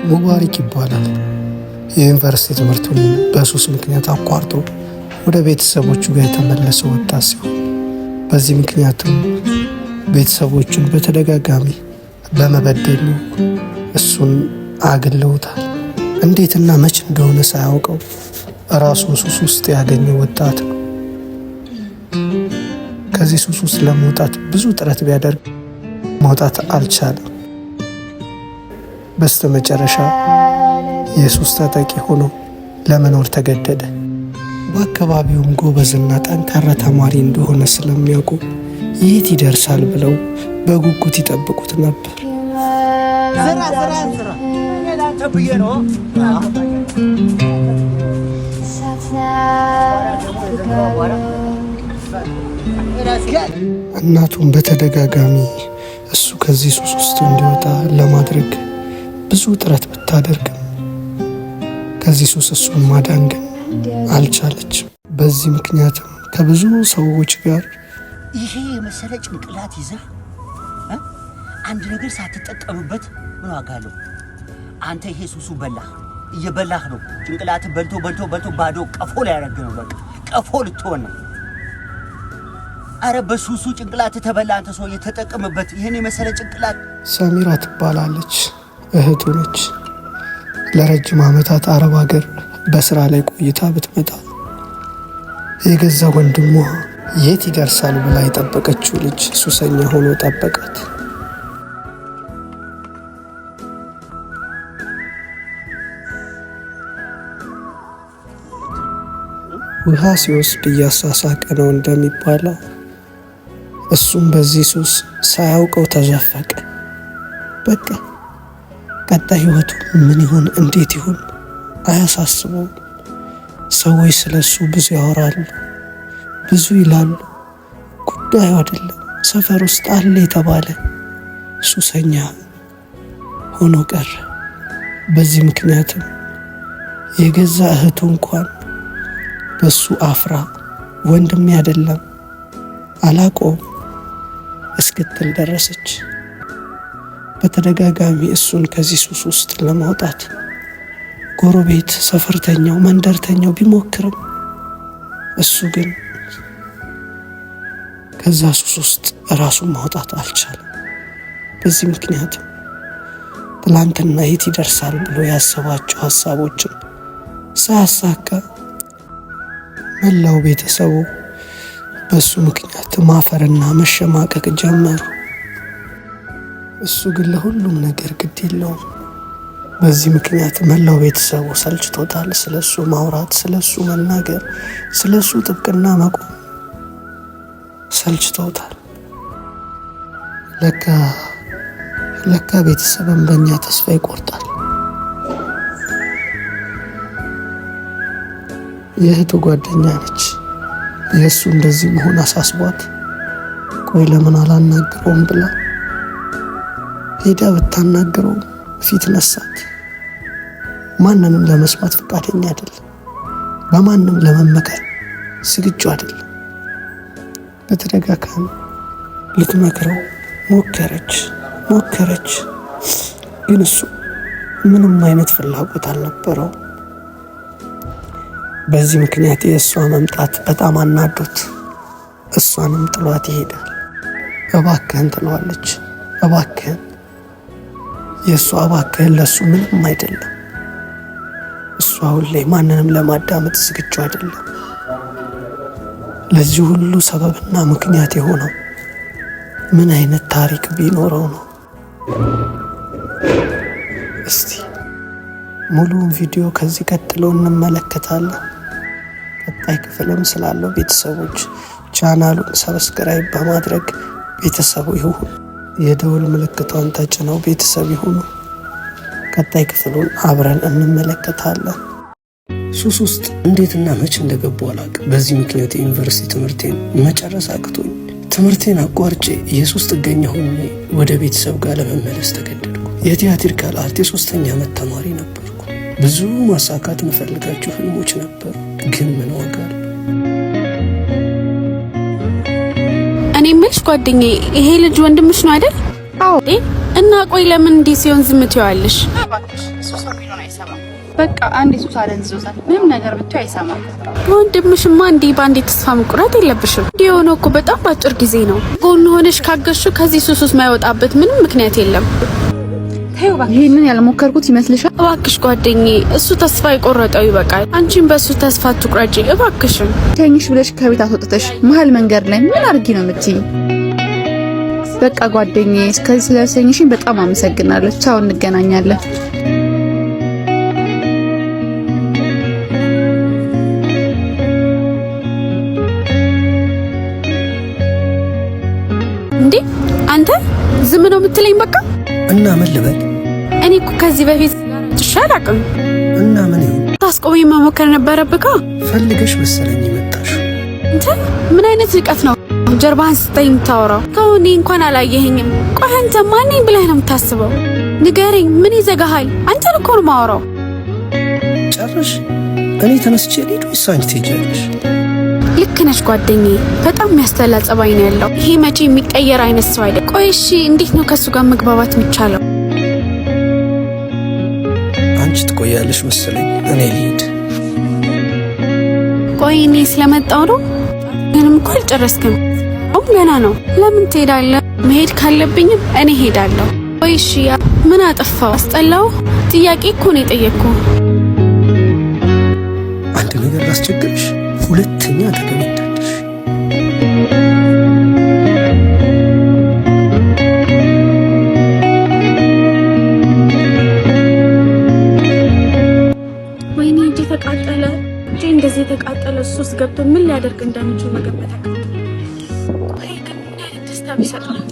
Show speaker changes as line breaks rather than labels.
ሙባሪክ ይባላል። የዩኒቨርሲቲ ትምህርቱን በሱስ ምክንያት አቋርጦ ወደ ቤተሰቦቹ ጋር የተመለሰ ወጣት ሲሆን በዚህ ምክንያትም ቤተሰቦቹን በተደጋጋሚ በመበደሉ እሱን አግለውታል። እንዴትና መች እንደሆነ ሳያውቀው ራሱን ሱስ ውስጥ ያገኘ ወጣት ነው። ከዚህ ሱስ ውስጥ ለመውጣት ብዙ ጥረት ቢያደርግ መውጣት አልቻለም። በስተመጨረሻ የሱስ ተጠቂ ሆኖ ለመኖር ተገደደ። በአካባቢውም ጎበዝና ጠንካራ ተማሪ እንደሆነ ስለሚያውቁ የት ይደርሳል ብለው በጉጉት ይጠብቁት ነበር። እናቱም በተደጋጋሚ እሱ ከዚህ ሱስ ውስጥ እንዲወጣ ለማድረግ ብዙ ጥረት ብታደርግም ከዚህ ሱስ እሱን ማዳን ግን አልቻለችም። በዚህ ምክንያትም ከብዙ ሰዎች ጋር
ይሄ የመሰለ ጭንቅላት ይዘህ አንድ ነገር ሳትጠቀምበት ምን ዋጋ አለው? አንተ ይሄ ሱሱ በላህ፣ እየበላህ ነው። ጭንቅላት በልቶ በልቶ በልቶ ባዶ ቀፎ ላይ ያደረግ ነው። በቃ ቀፎ ልትሆን ነው። አረ በሱሱ ጭንቅላት ተበላ። አንተ ሰው እየተጠቀምበት ይህን የመሰለ ጭንቅላት።
ሰሚራ ትባላለች፣ እህቱ ነች። ለረጅም ዓመታት አረብ ሀገር በስራ ላይ ቆይታ ብትመጣ የገዛ ወንድሟ የት ይደርሳል ብላ የጠበቀችው ልጅ ሱሰኛ ሆኖ ጠበቃት። ውሃ ሲወስድ እያሳሳቀ ነው እንደሚባለው፣ እሱም በዚህ ሱስ ሳያውቀው ተዘፈቀ። በቃ ቀጣይ ህይወቱ ምን ይሁን እንዴት ይሁን አያሳስበውም። ሰዎች ስለሱ ብዙ ያወራሉ፣ ብዙ ይላሉ። ጉዳዩ አይደለም። ሰፈር ውስጥ አለ የተባለ ሱሰኛ ሆኖ ቀረ። በዚህ ምክንያትም የገዛ እህቱ እንኳን በሱ አፍራ ወንድሜ አይደለም አላቆም እስክትል ደረሰች። በተደጋጋሚ እሱን ከዚህ ሱስ ውስጥ ለማውጣት ጎረቤት፣ ሰፈርተኛው፣ መንደርተኛው ቢሞክርም እሱ ግን ከዛ ሱስ ውስጥ ራሱን ማውጣት አልቻለም። በዚህ ምክንያትም ትላንትና የት ይደርሳል ብሎ ያሰባቸው ሀሳቦችን ሳያሳካ መላው ቤተሰቡ በሱ ምክንያት ማፈርና መሸማቀቅ ጀመሩ። እሱ ግን ለሁሉም ነገር ግድ የለውም። በዚህ ምክንያት መላው ቤተሰቡ ሰልችቶታል። ስለሱ ማውራት፣ ስለሱ መናገር፣ ስለሱ ጥብቅና መቆም ሰልችቶታል። ለካ ለካ ቤተሰብን በእኛ ተስፋ ይቆርጣል። የእህቱ ጓደኛ ነች። የእሱ እንደዚህ መሆን አሳስቧት ቆይ ለምን አላናግረውም ብላ ሄዳ ብታናግረውም ፊት ነሳት። ማንንም ለመስማት ፈቃደኛ አይደለም። በማንም ለመመከር ዝግጁ አይደለም። በተደጋጋሚ ልትመክረው ሞከረች ሞከረች፣ ግን እሱ ምንም አይነት ፍላጎት አልነበረው። በዚህ ምክንያት የእሷ መምጣት በጣም አናዶት እሷንም ጥሏት ይሄዳል። እባክህን ትለዋለች። እባክህን የእሷ እባክህን ለእሱ ምንም አይደለም። እሱ አሁን ላይ ማንንም ለማዳመጥ ዝግጁ አይደለም። ለዚህ ሁሉ ሰበብና ምክንያት የሆነው ምን አይነት ታሪክ ቢኖረው ነው? እስቲ ሙሉውን ቪዲዮ ከዚህ ቀጥሎ እንመለከታለን። ቀጣይ ክፍልም ስላለው ቤተሰቦች ቻናሉን subscribe በማድረግ ቤተሰቡ ይሁኑ። የደውል ምልክቷን ተጭነው ቤተሰብ ይሁኑ። ቀጣይ ክፍሉን አብረን እንመለከታለን። ሱስ ውስጥ እንዴትና መች እንደገቡ አላውቅም። በዚህ ምክንያት የዩኒቨርሲቲ ትምህርቴን መጨረስ አቅቶኝ ትምህርቴን አቋርጬ የሱስ ጥገኛ ሆኜ ወደ ቤተሰብ ጋር ለመመለስ ተገደድኩ። የ theatrical art የሶስተኛ ዓመት ተማሪ ነበርኩ። ብዙ ማሳካት መፈልጋቸው ህልሞች ነበሩ፣ ግን ምን ዋጋ አለው?
እኔ የምልሽ ጓደኛዬ፣ ይሄ ልጅ ወንድምሽ ነው አይደል?
አዎ።
እና ቆይ ለምን እንዲህ ሲሆን ዝም ትይዋለሽ?
እባክሽ እሱ ሰው ቢሆን አይሰማም። በቃ አንዴ ሱስ አደንዝዞታል። ምንም ነገር ብትይው አይሰማም።
ወንድምሽማ እንዲህ በአንዴ ተስፋ መቁረጥ የለብሽም። እንዲህ የሆነው እኮ በጣም በአጭር ጊዜ ነው። ጎን ሆነሽ ካገዝሽው ከዚህ ሱስ ውስጥ የማይወጣበት ምንም ምክንያት የለም።
ተይው እባክሽ።
ይህንን ያልሞከርኩት ይመስልሻል?
እባክሽ ጓደኛዬ፣ እሱ ተስፋ የቆረጠው ይበቃል። አንቺን በእሱ ተስፋ አትቁረጪ እባክሽን።
ተኝሽ ብለሽ ከቤት አስወጥተሽ መሀል መንገድ ላይ ምን አድርጊ ነው የምትይኝ? በቃ ጓደኛዬ፣ እስከዚህ ስለሰኝሽኝ በጣም አመሰግናለሁ። ቻው፣ እንገናኛለን።
እንዴ አንተ ዝም ነው የምትለኝ? በቃ
እና ምን ልበል?
እኔ እኮ ከዚህ በፊት ጭሻ አላውቅም።
እና ምን ይሁን?
ታስቆመኝ መሞከር ነበረብካ።
ፈልገሽ መሰለኝ የመጣሽው።
አንተ ምን አይነት ንቀት ነው ጀርባህን ስጠኝ የምታወራው? ከሆኔ እንኳን አላየኸኝም። ቆይ አንተ ማነኝ ብለህ ነው የምታስበው? ንገረኝ፣ ምን ይዘጋሃል? አንተን እኮ ነው የማወራው።
ጨረሽ? እኔ ተነስቼ ልሂድ ወይስ አንቺ ትሄጃለሽ?
ልክ ነች ጓደኛዬ። በጣም የሚያስጠላ ጸባይ ነው ያለው። ይሄ መቼ የሚቀየር አይነት ሰው አይደል። ቆይ እሺ፣ እንዴት ነው ከእሱ ጋር መግባባት የሚቻለው?
አንቺ ትቆያለሽ መሰለኝ፣ እኔ ልሂድ።
ቆይ እኔ ስለመጣው ነው? ምንም እኮ አልጨረስክም። አሁን ገና ነው። ለምን ትሄዳለህ? መሄድ ካለብኝም እኔ ሄዳለሁ። ቆይ እሺ፣ ምን አጠፋው? አስጠላው? ጥያቄ እኮ ነው የጠየቅኩ።
አንድ ነገር ላስቸግርሽ፣ ሁለተኛ አጠገቤ እንዳትደርሺ።
ወይኔ እጄ ተቃጠለ። እጄ እንደዚህ የተቃጠለ ሱስ ገብቶ ምን ሊያደርግ እንደሚችል መገመት አቃተኝ። ቆይ ግን ምን አይነት ደስታ ቢሰጥ ነው?